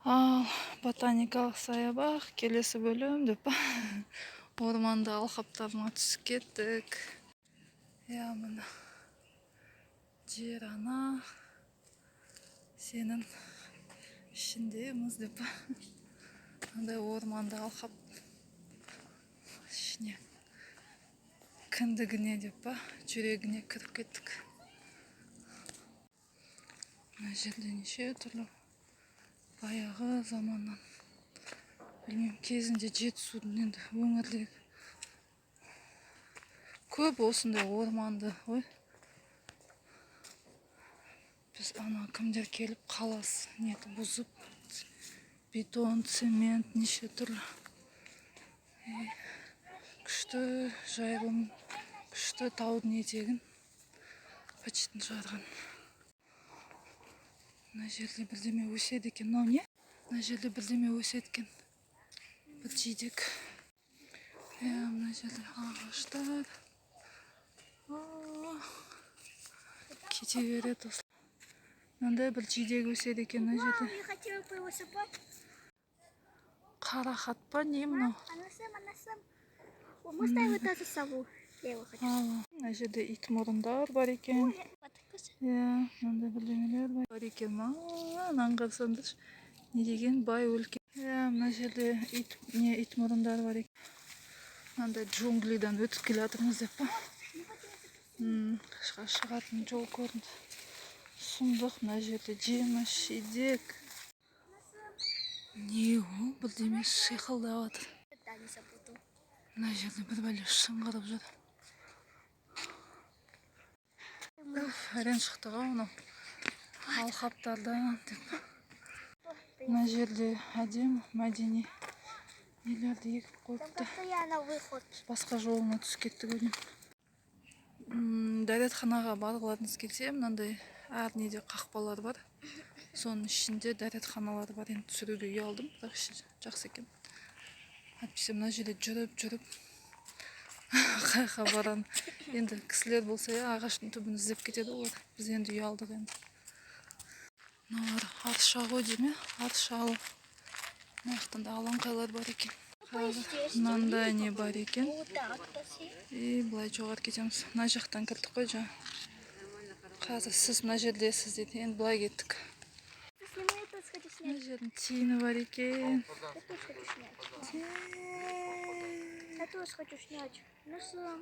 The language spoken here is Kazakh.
Ал ботаникалық саябақ, келесі бөлім деп па, орманды алқаптарына түсіп кеттік. Иә, міне, жер ана, сенің ішіндеміз деп па, мынандай орманды алқап ішіне, кіндігіне деп па, жүрегіне кіріп кеттік. Мына жерде неше түрлі баяғы заманнан, білмеймін, кезінде Жетісудың, енді өңірдегі көп осындай орманды ғой. Біз ана кімдер келіп, қаласы нетіп, бұзып, бетон, цемент, неше түрлі. Күшті жайылым, күшті таудың етегін быт-шытын шығарған. Мына жерде бірдеме өседі екен. Мынау не? Мына жерде бірдеме өседі екен, бір жидек. Иә, мына жерде ағаштар. Кете береді осылай. Мынандай бір жидек өседі екен мына жерде. Я хотела бы его собрать. Қарақат па, не мынау? Анасым, анасым. О, можно я вот эту сову? Я его хочу. Ал, мына жерде ит мұрындар бар екен. Вот такой. Иә, мынандай бірдемелер бар екен. Мынаны қарасаңдаршы, не деген бай өлке! Иә, мына жерде ит не, ит мұрындар бар екен. Мынандай джунглидан өтіп келе жатырмыз деп па. Шығатын жол көрінді. Сұмдық, мына жерде жеміс жидек не, ол бірдеме шиқылдап жатыр. Да, не забуду. Мына жерде бір бәле шыңғырып жүр. Уф, әрең шықтық ау мынау алқаптардан деп. Мына жерде әдемі мәдени нелерді егіп Там қойыпты. Постоянно выход. Біз басқа жолына түсіп кеттік ау деймін. Дәретханаға барғыларыңыз келсе, мынандай әр неде қақпалар бар, соның ішінде дәретханалар бар. Енді түсіруге ұялдым, бірақ іші жақсы екен. Әйтпесе мына жерде жүріп жүріп қай жаққа барамын енді? Кісілер болса, иә, ағаштың түбін іздеп кетеді олар. Біз енді ұялдық. Енді мыналар арша ғой деймін, иә, аршалы. Мына жақтан да алаңқайлар бар екен. Қазір мынандай не бар екен. Вот так, спасибо. И былай жоғары кетеміз. Мына жақтан кірдік қой жаңа. Қазір сіз мына жердесіз дейді. Енді былай кеттік. Снимай, я тоже хочу Мына снять. жердің тиіні бар екен. Я тоже хочу снять. Я тоже хочу снять. Ну что?